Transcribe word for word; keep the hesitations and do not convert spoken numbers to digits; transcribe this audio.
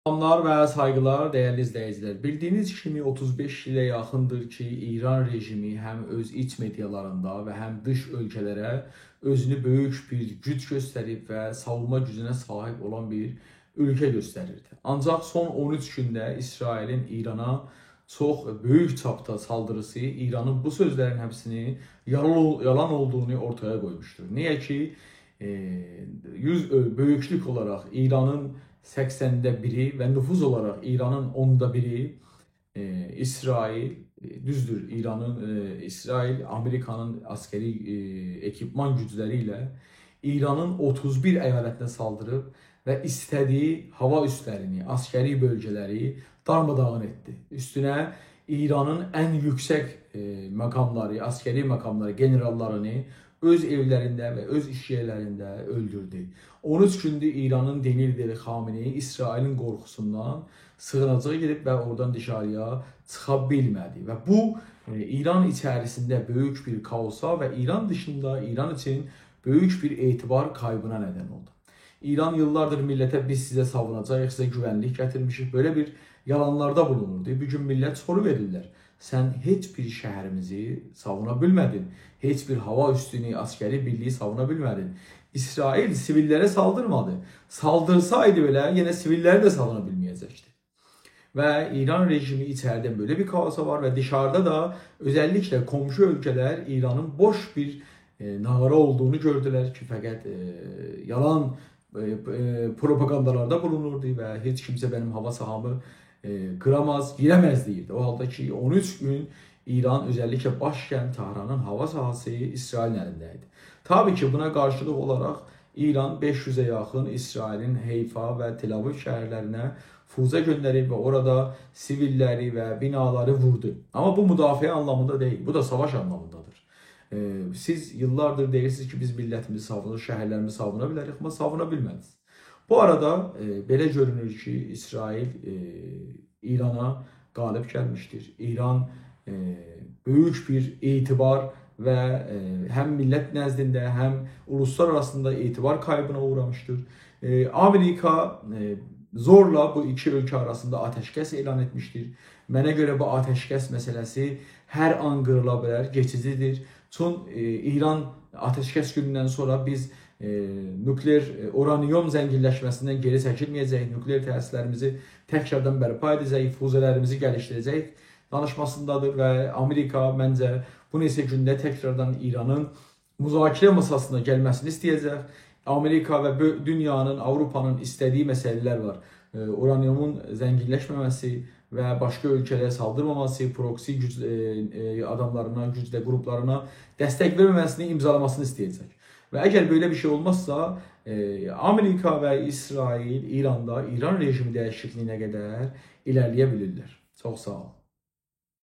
سلاملار و سایغیلار، دیرلی ایزله‌ییجیلر. بیلدیگینیز کیمی، اوتوز بئش ایله یاخیندیر کی، ایران رژیمی هم اؤز ایچ مئدیالاریندا و هم دیش اؤلکه‌لره اؤزونو بؤیوک بیر گوج گؤستریب و ساوونما گوجونه صاحیب اولان بیر اؤلکه گؤستریردی. آنجاق سون اون اوچ گونده اسرائیلین ایرانا چوخ بؤیوک چاپدا سالدیریسی ایرانین بو سؤزلرین هامیسینی یالان، یالان اولدوغونو اورتایا قویموشدور. نییه کی، ائ، یوز، ائ، بؤیوکلوک اولاراق ایرانین سکسنده بیری و نفوس اولاراق ایرانین اوندا بیری، ائ، اسرائیل، ائ، دوزدور، ایرانین، ائ، اسرائیل آمریکانین عسکری، ائ، اکیپمان گوجلری ایله ایرانین اوتوز بیر ایالتینه سالدیریب و ایسته‌دیگی هاوا اوسلرینی، عسکری بؤلگه‌لری دارماداغین ائتدی. اوستونه ایرانین ان یوکسک، ائ، مقاملاری، عسکری مقاملاری، گئنئراللارینی اؤز ائولرینده و اؤز ایش یئرلرینده اؤلدوردو. اون اوچ گوندور ایرانین دینی لیدری خامنه‌ای اسرائیلین قورخوسوندان سیغیناجاغا گئدیب و اورادان دیشارییا چیخا بیلمه‌دی. و بو، ائ، ایران ایچریسینده بؤیوک بیر کائوسا و ایران دیشیندا ایران اوچون بؤیوک بیر اعتبار قایبینا ندن اولدو. ایران ایللاردیر میللته «بیز سیزه ساووناجاغیق، سیزه گوونلیک گتیرمیشیک»، بئله بیر یالانلاردا بولونوردو. بو گون میللت سورو وئریرلر: «سن هئچ بیر شهریمیزی ساوونا بیلمه‌دین. هئچ بیر هاوا اوستونو، عسکری بیرلیگی ساوونا بیلمه‌دین.» اسرائیل سیویللره سالدیرمادی. سالدیرسایدی بئله، یئنه سیویللری ده ساوونا بیلمه‌یه‌جکدی. و ایران رژیمی ایچریده بئله بیر کائوسا وار و دیشاریدا دا اؤزللیکله قونشو اؤلکه‌لر ایرانین بوش بیر، ائ، ناغارا اولدوغونو گؤردولر کی، فقط، ائ، یالان، ائ، ائ، پروپاگاندالاردا بولونوردو و «هئچ کیمسه منیم هاوا ساحامی، ائ، قیراماز، گیره‌مز» دئییردی. او حالدا کی، اون اوچ گون ایران، اؤزللیکله باشکند تهرانین هاوا ساحاسی اسرائیلین الینده ایدی. طبیعی کی، بونا قارشیلیق اولاراق ایران بئش یوزه یاخین اسرائیلین حیفا و تل‌آویو شهرلرینه فوزه گؤندریب و اورادا سیویللری و بینالاری ووردو. آمما بو مدافعه آنلامیندا دئییل، بو دا ساواش آنلامیندادیر. ائ، سیز ایللاردیر دئییرسینیز کی، «بیز میللتیمیزی ساوونور، شهرلریمیزی ساوونا بیلریک»، آمما ساوونا بیلمه‌دینیز. بو آرادا، ائ، بئله گؤرونور کی، اسرائیل، ائ، ایرانا غالب گلمیشدیر. ایران، ائ، بؤیوک بیر اعتبار و، ائ، هم میللت نزدینده، هم اولوسلار آراسیندا اعتبار قایبینا اوغرامیشدیر. ائ، آمریکا، ائ، زورلا بو ایکی اؤلکه آراسیندا آتشکس اعلان ائتمیشدیر. منه گؤره بو آتشکس مسئله‌سی هر آن قیریلا بیلر، کئچیجیدیر. چون، ائ، ایران آتشکس گونوندن سونرا بیز، ائ، نوکلئر، ائ، اورانیوم زنگینلشمه‌سیندن گئری چکیلمه‌یه‌جه‌ییک، نوکلئر تأسیسلریمیزی تکراردان برپا ائده‌جه‌ییک، فوزه‌لریمیزی گلیشدیره‌جه‌ییک دانیشماسیندادیر و آمریکا منجه بو نئچه گونده تکراردان ایرانین مذاکره ماساسینا گلمه‌سینی ایسته‌یه‌جک. آمریکا و بؤ-، دونیانین، آوروپانین ایسته‌دیگی مسئله‌لر وار. ائ، اورانیومون زنگینلشمه‌مه‌سی و باشقا اؤلکه‌لره سالدیرماماسی، پروکسی گوج-، ائ، ائ، آداملارینا، گوجله گروپلارینا دستک وئرمه‌مه‌سینی ایمضالاماسینی ایسته‌یه‌جک. و اگر بئله بیر شئی اولمازسا، ائ، آمریکا و اسرائیل ایراندا ایران رژیمی دییشیکلیگینه قدر ایره‌لییه بیلیرلر. چوخ ساغ اولون.